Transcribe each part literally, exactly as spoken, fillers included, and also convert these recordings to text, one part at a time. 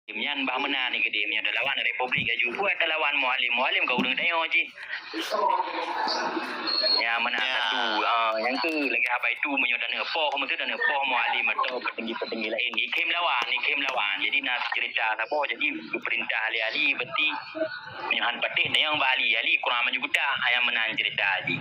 Nyan bah meunan ni keudeh, meunyoe talawan Republik laju buat talawan Mualem. Mualem ka ureuëng tanyoe cit. Ya, meunan satu. Ah, nyang keu lagée haba itu, meunyoe taneuk poh, meunyoe taneuk poh Mualem atau petinggi-petinggi lain, ikhém lawan, ikhém lawan. Jadi na cerita saboh, jadi geupeurintah lé Ali, berarti meunyoe han patéh, tanyoe bak Ali, Ali kurang maju geutak, nyang meunan cerita jih.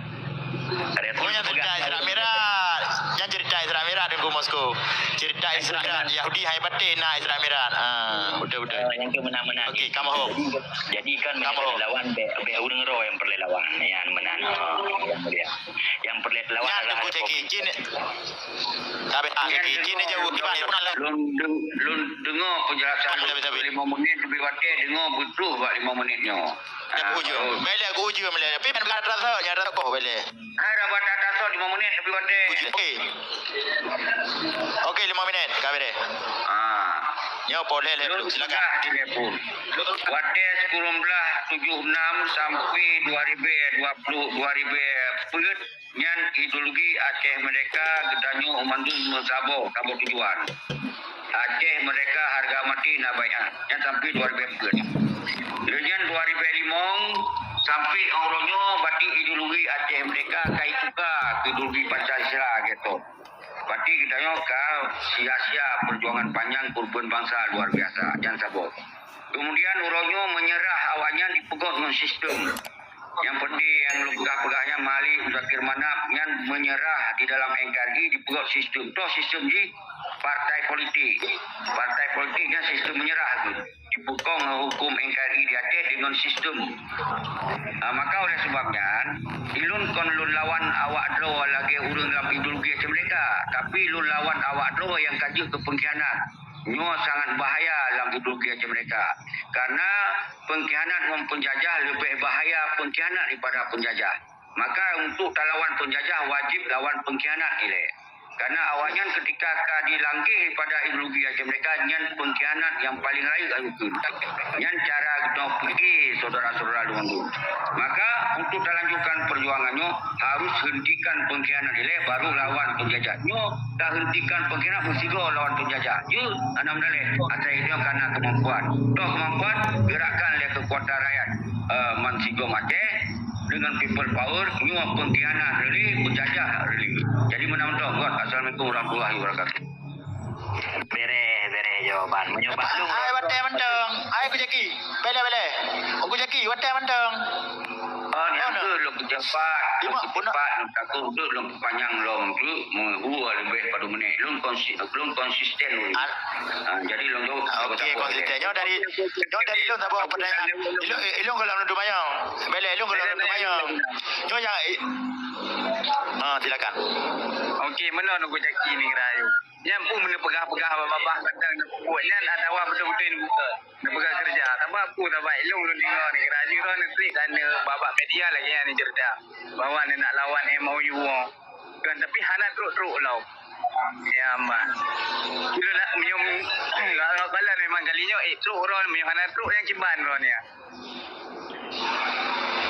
Oh, nyang cerita Isra Mi'raj. Nyang cerita Isra Mi'raj Teungku Moskow. Cerita Isra Mi'raj. Yahudi hai patéh na Isra Mi'raj. Ah, betul, betul. Ah, nyang keu meunan-meunan. Okey, kamoe hom. Jadi, jadi kan meunyoe lawan bèk, bèk ureuëng roh nyang peureulèe lawan. Nyang meunan. Ah, nyang mulia. Nyang peureulèe lawan adalah Teungku Jeki. Cit. Tapi tak Jeki. Cit jaweueb kiban. Lôn deng-, lôn deungoe penjelasan lima menit lebih watèe, deungoe beutôi bak lima menit nyoe. Dah kuujeueng. Baiklah, kuujeueng baiklah. Tapi ban rata-rata, nyang rata koh baiklah. Hai, dah ban rata-rata lima menit lebih watèe. Okey. Okey, lima menit. Ka beres. Ah. Nyoe boleh lé. Lôn dulu. Silakan. Peugah di telepon. Watèe sikureueng blaih tujoh enam sampai dua ribu dua puluh, dua ribu empat, nyan ideologi Aceh Merdeka geutanyoe mandum meusaboh, saboh tujuan. Aceh Merdeka harga mati na baiat. Nyan sampai dua ribu empat. Lheueh nyan dua ribu lima sampai uroe nyoe, berarti ideologi Aceh Merdeka ka ituka keu ideologi Pancasila gitu. Berarti geutanyoe ka sia-sia perjuangan panjang korban bangsa luar biasa. Nyan saboh. Kemudian uroe nyoe meunyeurah awaknyan dipeugöt ngon sistem. Nyang penting nyang lôn peugah-peugah nyan, Malik Muzakir Manaf nyan meunyeurah di dalam N K R I dipeugöt sistem. Toh sistem jih partai politik. Partai politik nyan sistem meunyeurah tu. Dipeukong huköm N K R I di Aceh deungon sistem. Ah, maka oleh sebab nyan, ulôn kon lôn lawan awak droe lagèe ureueng lam ideologi Aceh Merdeka, tapi lôn lawan awak droe nyang ka jeuet keu pengkhianat. Nyoe sangat bahaya lam ideologi Aceh Merdeka. Karena pengkhianat ngon penjajah leubeh bahaya pengkhianat daripada penjajah. Maka untuk talawan penjajah wajib lawan pengkhianat ilèe. Karena awaknyan ketika ka dilangkeh daripada ideologi Aceh Merdeka, nyan pengkhianat nyang paling rayeuk ayue kheun. Nyan cara geutanyoe pike, syedara-syedara lôn mandum. Maka untuk talanjutkan perjuangan nyoe, harus hentikan pengkhianat ilèe baru lawan penjajah. Nyoe tahentikan pengkhianat meusigoe lawan penjajah. Jeuet, hana meudaleh. Asai nyoe ka na kemampuan. Toh kemampuan, gerakkan lé kekuatan rakyat, eh, man sigom Aceh dengan people power, nyoe pengkhianat really, penjajah really. Jadi meunan mantong, Got. Assalamualaikum warahmatullahi wabarakatuh. Bereh, bereh jawaban. Meunyoe bak lôn, hai, watèe mantong. Hai, Teungku Jaki. Bèlèe, bèlèe. Teungku Jaki, watèe mantong. Oh, nyan keuh lôn peucepat, lôn peucepat, lôn takot, lôn peupanjang lom tu, meuhue leubeh padum menit. Lôn konsi-, lôn konsisten lôn. Ah, jadi lôn jaweueb. Okey, konsisten. Nyoe dari, nyoe dari lôn saboh pertanyaan. Ilôn, ilôn gohlom lôn teumanyong. Bèlèe, ilôn gohlom lôn teumanyong. Nyoe nyang, ah, silakan. Okey, meunoe Teungku Jaki ni rayu. Nyan pun meuneuk peugah-peugah babah-babah kadang neupeubuet nyan atawa beutôi-beutôi neupeubuet. Neupeugah keureuja. Sabab peue? Sabab ilôn lôn deungoe ni, rayeuk droe neuklik dan neubak media lagèe nyan cerita bahwa neunak lawan M O U. Kan, tapi hana trok-trok lom. Ya, man. Ilôn nak meunyoe, kalau, kalau memang kali nyoe, eh, trok droe, meunyoe hana trok, nyang kiban droe nyan.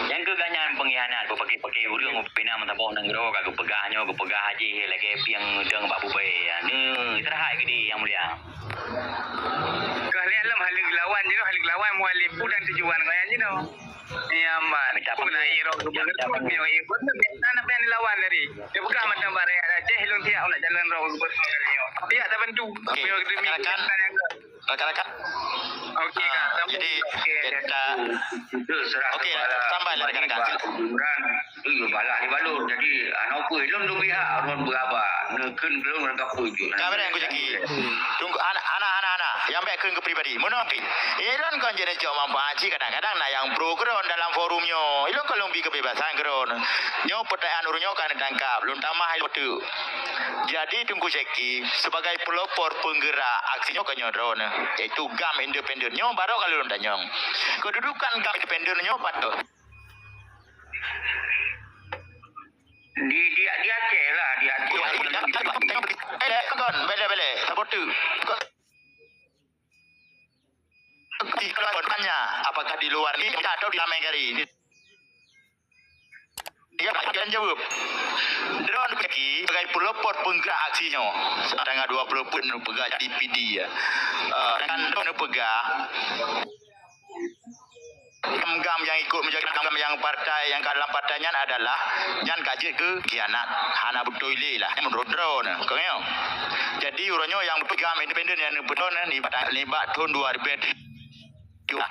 Nyang keu gobnyan pengkhianat, beupakè-pakè ureueng, beupinah meusaboh nanggroe, ka geupeugah nyoe, geupeugah jih lagèe pieng dong bak bubé. Ya, neu, istirahat keudeh, Yang Mulia. Kah lé lom haleue geulawan jinoe, haleue geulawan Mualem peue dan tujuan gobnyan jinoe. Ya, man. Minta peue lé? Roh geubeureukat, minta peue lé? Nyoe, eh, beutôi, na, na, na, lawan tadi. Dia peugah mantong bak rakyat Aceh, lôn siap nak jalan roh geubeureukat nyoe. Siap tabantu. Okey, demi rakan-rakan. Rakan-rakan. Okey, ah, jadi, okey, kita, okey, tambah lah rakan-rakan. Imran, tu balah di balon. Jadi, anak apa, ilôn dua pihak, ureueng beuraba. Neukheun keu lôn, ureueng kapui ju. Ka beurang ku Jaki. Tunggu, anak, anak, anak, anak. Nyang bèk kheun keu pribadi. Meunoe pih. Ilôn kon jeuet neucok manfaat cit, kadang-kadang na nyang pro keu droen dalam forum nyoe. Ilôn kon lôn bri kebebasan keu droen. Nyoe peutanyaan ureueng nyoe ka neutangkap. Lôn tamah ilôn teuk. Jadi, Teungku Syeki, sebagai pelopor penggerak aksi nyoe ka nyoe droeneuh, yaitu GAM independen nyoe, barô ka lôn tanyong. Kedudukan GAM independen nyoe pat? Di, di, di Aceh lah, di Aceh. Bèlèe, bèlèe, bèlèe. Saboh teuk. Di keluarganya, apakah di luar negeri atau di dalam negeri? Di Akan jaweueb. Droeneuh peucaki sebagai pelopor peunggerak aksi nyoe. Tanggai dua ploh peuet neupeugah jadi P D ya. Eh, dan droeneuh peugah GAM-GAM nyang ikot meujaga GAM nyang partai nyang ka dalam partai nyan adalah nyan ka jeuet keu khianat. Hana beutôi lé lah. Meunurot droeneuh. Kon nyoe. Jadi uroe nyoe nyang beutôi GAM independen nyang neupeutrön nibak, nibak thon dua ribu dua puluh tiga.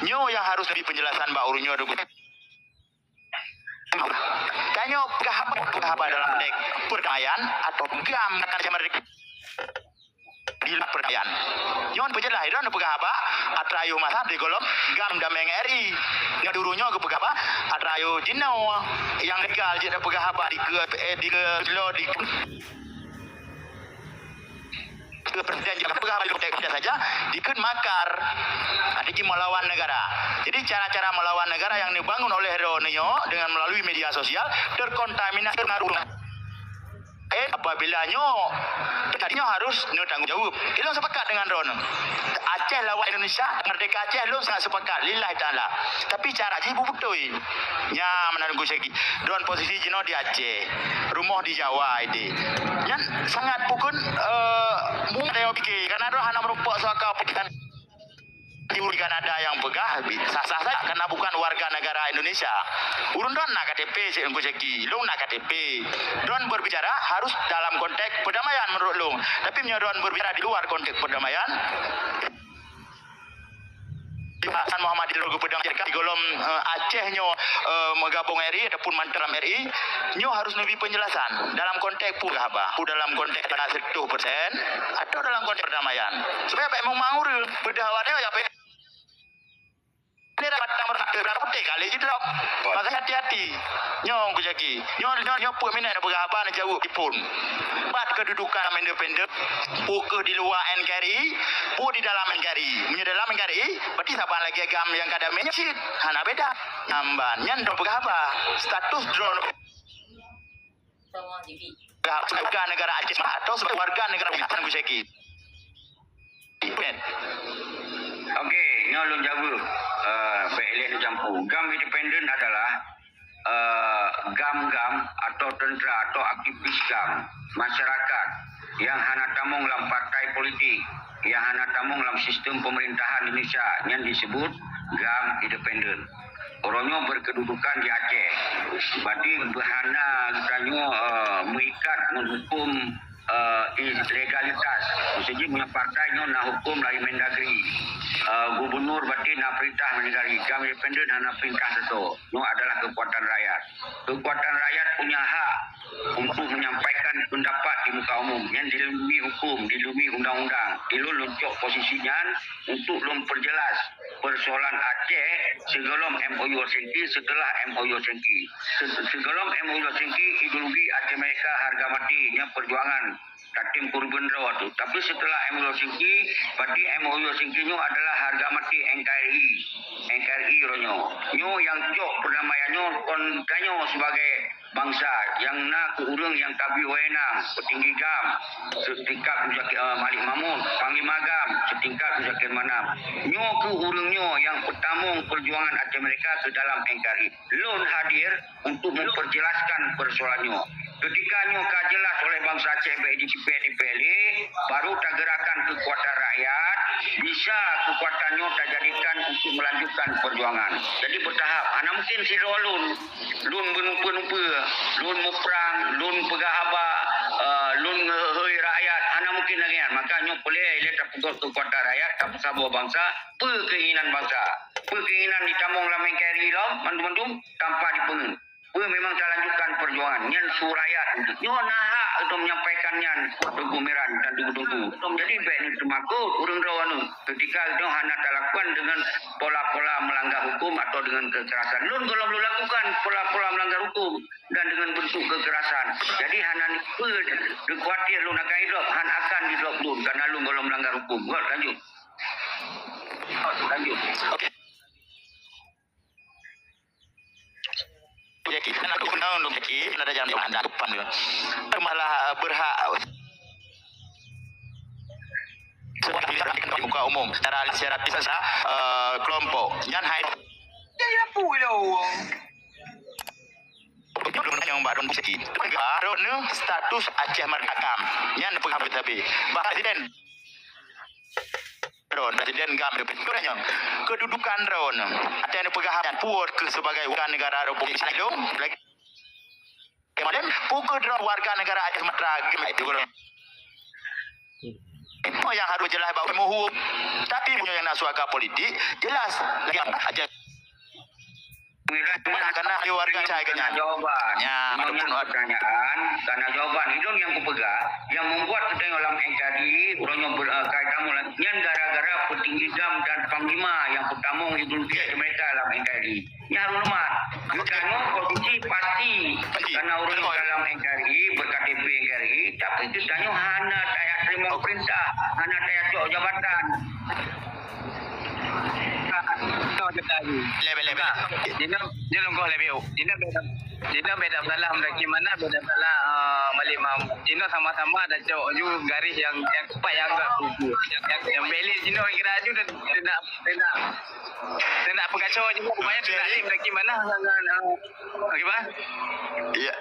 Nyoe nyang harôh neubi peunjelasan bak ureuëng nyoe. Tanyoe peugah haba, peugah haba dalam konteks perdamaian atau GAM akan sama di, di luar perdamaian. Nyoe peujeulaih droeneuh peugah haba atra ayuh masa di golom GAM dameng R I. Nyoe duru nyoe geupeugah haba atra ayuh jinoe nyang legal jeuet peugah haba di ke, eh, di ke, di Presiden juga peugah bak konteks saja dikeue makar, artinya melawan negara. Jadi cara-cara melawan negara yang dibangun oleh droeneuh nyoe dengan melalui media sosial terkontaminasi pengaruh. Eh, apabila nyoe, tadi nyoe harus nyoe tanggung jawab. Ilong sepakat dengan droeneuh. Aceh lawan Indonesia, merdeka Aceh, ilong sangat sepakat. Lillahi ta'ala. Tapi cara jih beutôi. Nya meunan Ungku Syeki. Droen posisi jinoe di Aceh, rumoh di Jawa, ide. Nyan sangat bukon, eh, mungkin ada yang pikir, karena droen hana meureumpok suaka pikiran di Kanada yang peugah, sah-sah saja karena bukan warga negara Indonesia. Ureuëng droen na K T P, cek Ungku Syeki, lôn na K T P. Droen berbicara harus dalam konteks perdamaian menurut lôn. Tapi meunyoe droen berbicara di luar konteks perdamaian, Hasan Muhammad Idrus geupeudong di golom, eh, Aceh nyoe, eh, meugabong R I ataupun mantaram R I, nyoe harus neubi penjelasan dalam konteks peugah haba. Pu dalam konteks dana seratus persen atau dalam konteks perdamaian. Supaya baik memang ureuëng peugah haba nyoe ya, apa? Ini dapat tambah satu, berapa putih kali je drop. Makanya hati-hati. Nyoe Ungku Syeki. Nyoe, nyoe, nyoe peuet minit na peugah haba na jaweueb ipun. Bat kedudukan independen, pu keuh di luar N K R I, pu di dalam N K R I. Meunyoe dalam N K R I, berarti saban lagée GAM nyang ka damé nyan cit. Hana beda. Nyan ban, nyan droen peugah haba. Status droen warga negara Aceh atau sebagai warga negara Aceh, Ungku Syeki. Okey, nyoe lôn jaweueb, eh, bèk ilèe lôn jampu. GAM independen adalah, eh, GAM-GAM atau tentera atau aktivis GAM, masyarakat nyang hana tamong lam partai politik, nyang hana tamong lam sistem pemerintahan Indonesia, nyan disebut GAM independen. Uroe nyoe berkedudukan di Aceh. Berarti hana geutanyoe, eh, meuikat ngon huköm, eh, legalitas. Maksud jih, meunyoe partai nyoe na huköm dari Mendagri. Eh, gubernur berarti na perintah Mendagri. GAM independen hana perintah sato. Nyoe adalah kekuatan rakyat. Kekuatan rakyat punya hak untuk menyampaikan pendapat di muka umum. Nyan dilindungi huköm, dilindungi undang-undang. Ilôn lôn cok posisi nyan untuk lôn perjelas persoalan Aceh sigohlom M O U Helsinki, setelah M O U Helsinki. Se-, sigohlom M O U Helsinki, ideologi Aceh Merdeka harga mati, nyan perjuangan Katim Kurban Rawa tu. Tapi setelah M O U Helsinki, berarti M O U Helsinki nyoe adalah harga mati N K R I. N K R I uroe nyoe. Nyoe nyang cok perdamaian nyoe kon tanyoe sebagai bansa nyang na keu ureuëng nyang tabri wewenang, petinggi GAM, setingkat Muzakir, eh, Malik Mahmud, Panglima GAM, setingkat Muzakir Manaf. Nyoe keu ureuëng nyoe nyang peutamong perjuangan Aceh Merdeka keu dalam N K R I. Lôn hadir untuk memperjelaskan persoalan nyoe. Ketika nyoe ka jelas oleh bansa Aceh baik di D P R, D P L A, baru tagerakkan kekuatan rakyat, bisa kekuatan nyoe tajadikan untuk melanjutkan perjuangan. Jadi bertahap. Hana mungkin sidroe lôn. Lôn beunupeue-nupeue, lôn muprang, lôn peugah haba, eh, lôn ngeuhôi rakyat, hana mungkin lagée nyan. Maka nyoe peureulée ilée tapeugöt keukuatan rakyat, tapeusaboh bansa, peue keinginan bansa, peue keinginan jitamong lam N K R I lom, mandum-mandum tanpa dipeungeut. Peue memang talanjutkan perjuangan, nyan su rakyat. Nyoe na hak untuk menyampaikan nyan, Teungku Miran dan teungku-teungku. Jadi, bék neuteumakot ureuëng droe nyoe. Ketika itu hana talakukan dengan pola-pola melanggar hukum atau dengan kekerasan. Lôn gohlom lôn lakukan pola-pola melanggar hukum dan dengan bentuk kekerasan. Jadi hana peue dikhawatir lôn akan idrop, han akan didrop lôn karena lôn gohlom melanggar hukum. Buat lanjut. Lanjut. Okey. Jadi, kan aku kenal untuk jadi, ada jam anda depan tu. Malah berhak secara di muka umum, secara, secara biasa, eh, kelompok. Nyan hai. Dia ya pui lo. Nyang bak Tun Seki. Droeneuh status Aceh Merdeka GAM. Nyan peugah beutabe. Bah Presiden. Droen, Presiden GAM. Droeneuh kedudukan droeneuh. Ateueh neupeugah nyan puwoe keu sebagai warga negara Republik Indonesia. Lagi kemarin, pukul droen warga negara Aceh Merdeka GAM itu. Apa yang harus jelas bak muhu. Tapi punya yang nak suaka politik, jelas lagi Aceh. Karena ada warga saya kenyang. Jawaban. Ya, ada pun pertanyaan, karena jawaban itu yang kupeugah, yang membuat kita dalam N K R I, orang yang ber, uh, kait kamu lah. Yang gara-gara petinggi GAM dan panglima yang pertama Indonesia mereka dalam N K R I. Nyan hormat. Geutanyoe posisi pasti. Pasti. Karena ureueng dalam N K R I, ber-K T P N K R I, tapi geutanyoe hana tajak teurimong perintah, hana tajak cok jabatan. Lebe, lebe. Dina, dina lunggoh lebe. Dina beda, dina beda salah, mendaki mana beda salah, ah, Malik Mahmud. Dina sama-sama ada cok ju garis yang, yang tepat, yang agak kubu. Yang, yang, yang belek dina kira ju dan tidak, tidak Saya nak peukaco je, rupanya tu nak lem lagi mana. Okey, bah? Ya.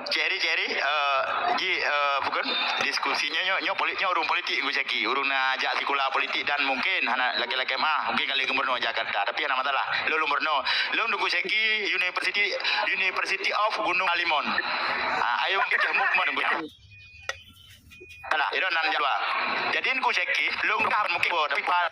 Ceri, Ceri, eh, ji, eh, bukan diskusinya nyo, nyo polit, nyo ureueng politik Teungku Syaki, ureueng na jak sikula politik dan mungkin hana laki-laki mah, mungkin kali gubernur Jakarta, tapi hana masalah. Lôn, lôn gubernur, lôn Teungku Syaki, University, University of Gunung Halimun. Ah, ayo kita move Teungku. Alah, ira nan jalwa. Jadi Teungku Syaki, lôn ka mungkin bo, tapi pa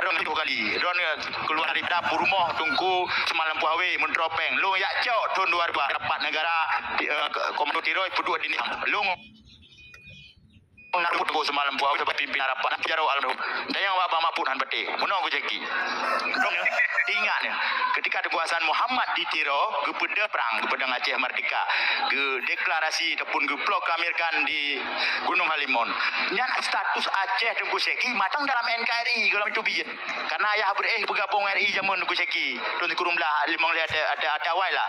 Ron tujuh kali. Ron keluar dari dapur rumah Teungku semalam puawe mentropeng. Lôn yak cok thon dua ribu rapat negara, eh, ke-, komando tiroi peuduek di ni. Lôn nak Teungku semalam puawe sebab pimpin rapat. Nanti jaro almarhum. Dayang awak Bang Mahfud han bete. Meunoe Teungku Syaki. Ingat ni, ketika Teungku Hasan Muhammad di Tiro, geupeudeuh perang, geupeudeuh Aceh Merdeka, geudeklarasi ataupun geuproklamirkan di Gunung Halimun. Nyan status Aceh Teungku Syaki matang dalam N K R I, dalam itu bijit. Karena ayah beureh beugabong R I jameun Teungku Syaki, tahun sikureueng blah limong lhèe ateuh, ateuh, ateuh awai lah.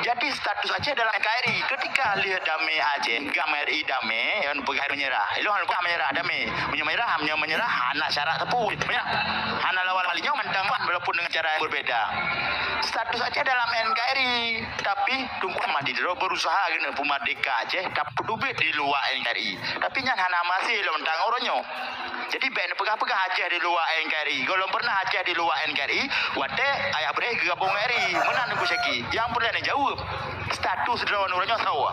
Jadi status Aceh dalam N K R I. Ketika lheueh damé Aceh, GAM R I damé, nyan peugah menyerah. Ilôn hana peugah menyerah damé. Meunyoe menyerah, meunyoe menyerah, hana syarat teupeu. Meunyoe hana lawan wali nyoe mantong, walaupun dengan cara yang berbeda. Status Aceh dalam N K R I, tapi Teungku Ahmad Didiro berusaha keuneuk peumerdeka Aceh, tapi teubiet di luwa N K R I. Tapi nyan hana maséh lom tang uroe nyoe. Jadi bèk neupeugah-peugah Aceh di luwa N K R I. Gohlom pernah Aceh di luwa N K R I, watèe ayah beureh geugabong R I. Meunan Teungku Syaki. Nyang peureulèe neujaweueb. Status droeneuh uroe nyoe sawa.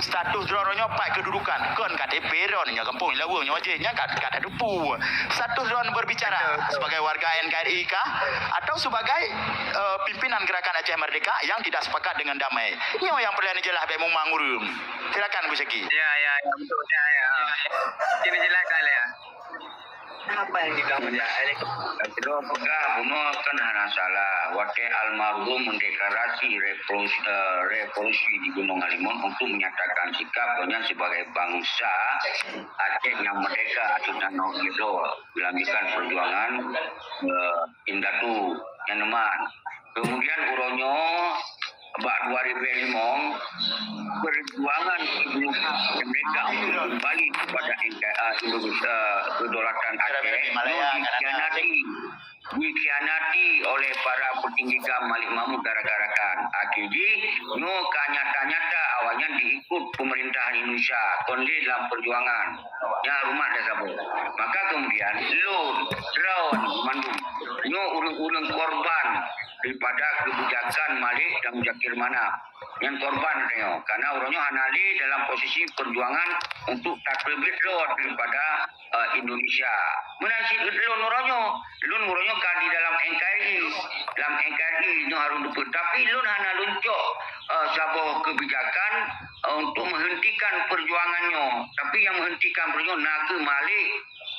Status droeneuh uroe nyoe pat keududukan. Kon K T P droeneuh nyoe gampông Ilaweueng nyoe jih. Nyan ka, ka tatupeue. Status droeneuh berbicara sebagai warga N K R I kah? Atau sebagai, eh, pimpinan Gerakan Aceh Merdeka yang tidak sepakat dengan damai? Nyoe nyang peureulèe neujeulaih bèk mumang ureueng. Silakan Teungku Syaki. Ya, ya, ya, betul. Ya, ya. Sini jelaskan ya. Apa yang diganggu ya? Keudua peugah bunoe kan hana salah. Watèe almarhum mendeklarasi revolusi, eh, revolusi di Gunung Halimun untuk menyatakan sikap donya sebagai bangsa Aceh yang merdeka atau tanah Ijo melanjutkan perjuangan, eh, indatu nyan man. Kemudian uroe nyoe bak dua ribu limong, perjuangan ibu mereka untuk kembali kepada Indonesia, kedaulatan Aceh, nyoe dikhianati, dikhianati oleh para petinggi GAM Malik Mahmud dan rakan-rakan. Akhirnya, nyoe ka nyata-nyata awaknyan diikut pemerintahan Indonesia, kon lé dalam perjuangan. Nyan hormat dan saboh. Maka kemudian, lôn, droeneuh, mandum, nyoe ureueng-ureueng korban daripada kebijakan Malik dan Muzakir Manaf. Nyan korban tanyoe. Karena uroe nyoe hana lé dalam posisi perjuangan untuk tateubiet droe daripada, eh, Indonesia. Meunan cit lôn uroe nyoe. Lôn uroe nyoe ka di dalam N K R I. Dalam N K R I nyoe harôh dupeue. Tapi lôn hana lôn cok, eh, saboh kebijakan, eh, untuk menghentikan perjuangan nyoe. Tapi yang menghentikan perjuangan nyoe na kheueh Malik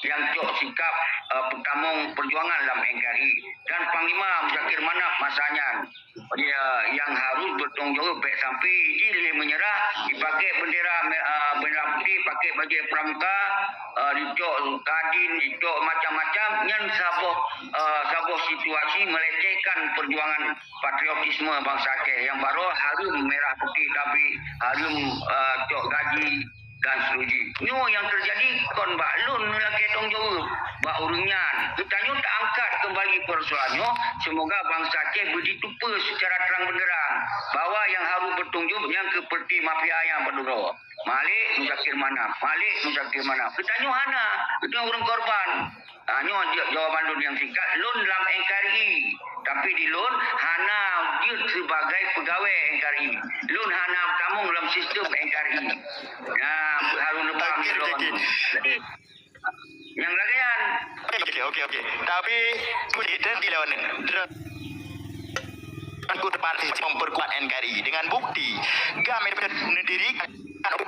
nyang cok sikap, eh, peutamong perjuangan lam N K R I dan Panglima Muzakir Manaf masa nyan. Dia nyang harôh bertanggung jaweueb bèk sampai jih lé menyerah, dipakai bendera me-, eh, bendera putih, pakai bajèe pramuka, eh, dicok kadin, dicok macam-macam, nyan saboh, eh, saboh situasi melecehkan perjuangan patriotisme bangsa Aceh nyang baroe hareuem merah putih tabri, hareuem, eh, cok gaji, dan seterusnya. Nyoe nyang terjadi kon bak lôn lagèe tanggung jaweueb bak ureueng nyan. Geutanyoe taangkat keu kembali persoalan nyoe, semoga bansa Aceh beujiteupeue secara terang benderang bahwa nyang harôh beutanggung jaweueb nyan keu partai mafia nyang padum droe. Malik Muzakir Manaf, Malik Muzakir Manaf. Geutanyoe hana, geutanyoe ureuëng korban. Ha, nyoe ja-, jawaban lôn nyang singkat, lôn lam N K R I. Tapi di lôn hana jeuet sebagai pegawai N K R I. Lôn hana tamong lam sistem N K R I. Nah, harôh neupaham. Oke, oke, oke. Jadi, nyang lagèe nyan. Oke, oke, oke. Tapi, puji dan dilawan. Aku terpartisipasi memperkuat N K R I dengan bukti GAM itu mendirikan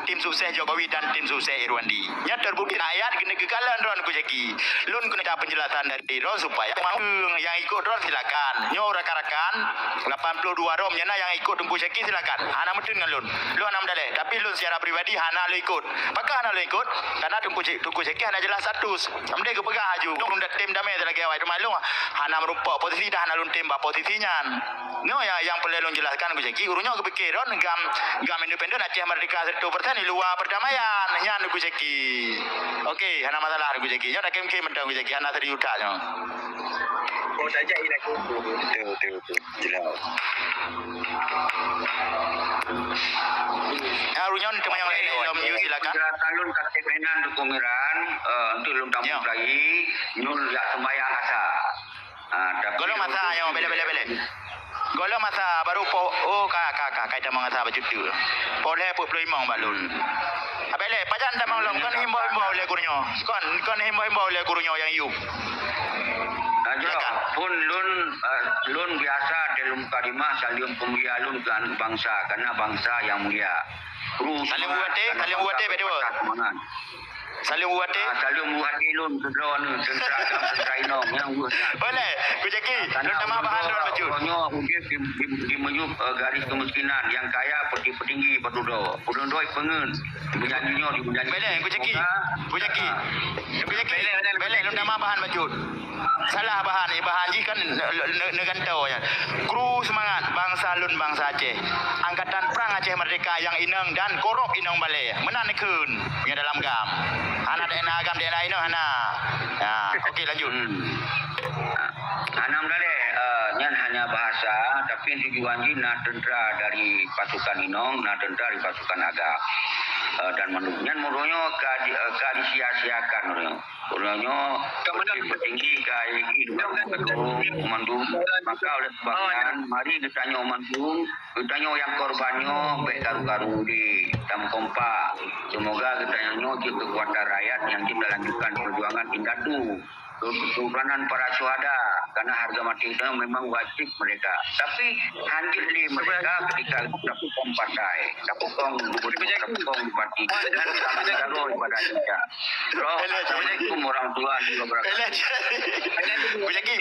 tim sukses Jokowi dan tim sukses Irwandi. Nyan terbukti rakyat kena geukalon droen Teungku Zaki. Lôn keuneuk penjelasan dari droen supaya nyang ikut droen silakan. Nyoe rakan-rakan, lapan puluh dua droen nyang na nyang ikut Teungku Zaki silakan. Hana meuteun ngon lôn. Lôn hana meudaleh, tapi lôn secara pribadi hana lôn ikut. Pakon hana lôn ikut? Karena Teungku Zaki, Teungku Zaki hana jelas status. Amdeh geupeugah aju, lôn dak tem damai lagèe awai teuma lôn hana meurumpok posisi dah hana lôn tem bak posisi nyan. Nyoe nyang, nyang peureulèe lôn jelaskan Teungku Zaki, ureueng nyoe geupike droen GAM, GAM independen Aceh Merdeka seratus persen di luwa perdamaian. Nyan Teungku Zaki. Oke, hana masalah Teungku Zaki. Nyoe dak kém-kém mantong Teungku Zaki, hana serius that nyoe. Oh, saja ilah kuku. Betul, betul, betul. Jelas. Ah, ureueng nyoe teuma nyang laén lom, you silakan. Penjelasan lôn ka kém inan Teungku Miran, eh, untuk lôn tambah lagi, nyoe jak sembahyang asa. Ah, tapi gohlom masa nyoe, bele, bele, bele. Gohlom masa baru po, oh, ka, ka, ka, ka tamong asa bacut tu. Poleh peuet ploh limong bak lôn. Abele, pajan tamong lom, kon himbau-himbau lé gurunyoe. Kon, kon himbau-himbau lé gurunyoe nyang yup. Nah, jroh, pun lôn, eh, lôn biasa dalam kalimah saleuem peumulia lôn keu bangsa, karena bangsa yang mulia. Kru saleuem semangat, buat eh, karena saleuem buat bangsa eh, betul. Patah semangat. Saleuem buat eh. Ah, saleuem buat eh lôn keudroe ni, tentara agam, tentara inong, nyang buat. Boleh, Teungku Zaki, lôn tamah bahan droen bacut. Nyoe udép di, di, di meyup, eh, garis kemiskinan, yang kaya pergi petinggi, padum droe. Padum droe pengen, menyanyi nyoe di menyanyi. Boleh, Teungku Zaki. Teungku Zaki. Teungku Zaki. Boleh, lôn tamah bahan bacut. Salah bahan, eh, bahan jih kan ne-, ne-, ne-, neugantoe nyan. Kru semangat, bangsa lôn bangsa Aceh. Angkatan Perang Aceh Merdeka nyang inong dan korup inong balè. Meunan neukheun, nyang dalam GAM. Hana D N A GAM, D N A inong hana. Ya, oke, lanjut. Hmm. Hana meudaleh, eh, nyan hanya bahasa, tapi tujuan jih na tentara dari pasukan inong, na tentara dari pasukan agam. Eh, dan mandum. Nyan meunurot nyoe ka di, eh, ka disia-siakan meunurot nyoe. Uroe nyoe, peutinggi ka ikheun mandum, maka oleh sebab nyan, mari geutanyoe mandum, geutanyoe nyang korban nyoe bèk karu-karu deh, tameukompak. Semoga geutanyoe nyoe jeuet keukuatan rakyat nyang jeuet talanjutkan peujuangan indatu, keturunan para syuhada, karena harga mati itu memang wajib mereka. Tapi hanjeuet lé mereka ketika tapeukhong partai, tapeukhong gubernur, tapeukhong bupati, dan tapeukhong ibadah. Roh, assalamualaikum warahmatullahi wabarakatuh. Bujaki.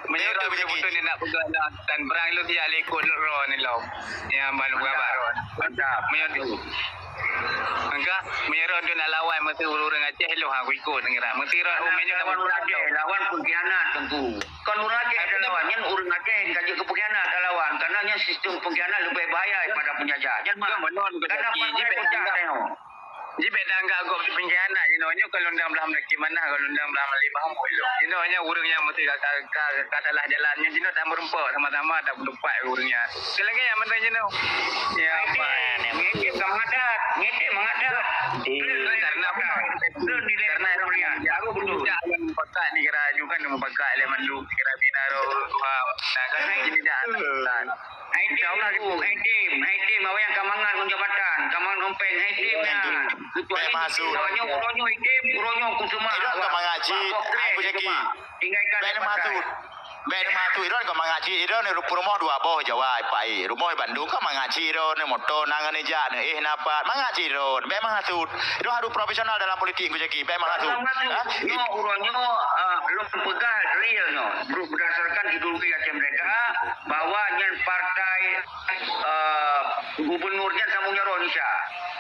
Meunyoe beutôi ni nak peugah dan berang lôn siap likot lôn roh ni lom. Ya, ban buka baroe. Mantap. Meunyoe tu. Engka, meunyoe roh tu nak lawan meusti ureueng Aceh lôn aku ikut ngira. Meusti roh, oh, meunyoe lawan ureueng Aceh, lawan pengkhianat Teungku. Kon ureueng Aceh dah lawan, nyan ureueng Aceh ka jeuet keu pengkhianat dah lawan. Karena nyan sistem pengkhianat lebih bahaya daripada penjajah. Nyan mah. Karena partai pecah tengok. Ji bèk tanggap gob pengkhianat jinoe nyoe, kalau undang belah meulaki manah, kalau undang belah meulima hambôi lom. Jinoe nyoe ureueng nyang meusti ka, ka, ka, ka salah jalan nyoe, jinoe tameureumpok sama-sama tapeutupat ureueng nyan. Lagèe nyan mantong jinoe. Ya, Pak. Ngetem ka mangat that, ngetem mangat that. Karena, karena baru betul. Pakat ni kira juga nemu pakat lé mandum kira bina roh. Nah, kan ini dah. Hai tim, hai tim, hai tim, awak nyang ka mangat ngon jabatan, ka mangat ngon péng, hai tim nyan. Kecuali awak nyoe, uroe nyoe hai tim, uroe nyoe ku seumah. Idong ka mangat cit, hai Bujaki. Tinggalkan partai. Bèk masuk. Bèk masuk, idong ka mangat cit, idong peurumoh dua boh Jawa, Pak. Rumoh Bandung ka mangat cit, idong moto na ngon ijak, éh na pat, mangat cit, idong. Bèk masuk. Idong harus profesional dalam politik, Bujaki. Bèk masuk. Nyoe uroe nyoe, ah, lôn peugah real nyoe. Berdasarkan ideologi Aceh Merdeka, bahwa nyan partai, eh, gubernur nyan sambung jaroe Indonesia.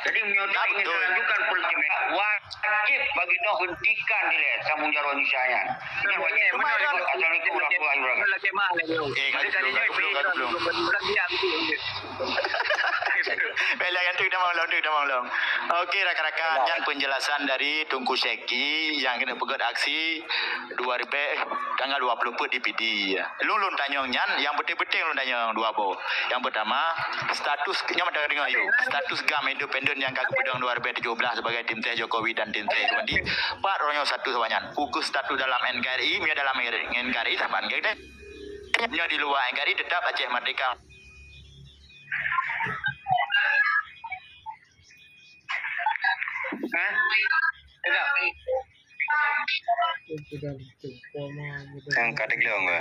Jadi, meunyoe ingin melanjutkan politik, wajib bagi nyoe hentikan dilèe sambung jaroe Indonesia nyan. Nyan wajib. Assalamualaikum warahmatullahi wabarakatuh. Eh, ka geuplueng, ka geuplueng, ka geuplueng. Baiklah, yang tu kita maklum, tu kita maklum. Okey, rakan-rakan, nyan penjelasan dari Teungku Syeki nyang keuneuk peugöt aksi dua ribèe tanggal dua puluh peuet di Pidie. Lôn, lôn tanyong nyan, nyang penting-penting lôn tanyong dua boh. Nyang pertama, status, nyoe mantong deungö yue, status GAM independen nyang ka geupeudong dua ribèe tujoh blah sebagai tim ses Jokowi dan tim ses Irwandi, pat uroe nyoe status awaknyan? Peue status dalam N K R I, meunyoe dalam N K R I, saban geude. Nyoe di luwa N K R I tetap Aceh Merdeka. Hah? Tetap. Yang ka teuglong ke?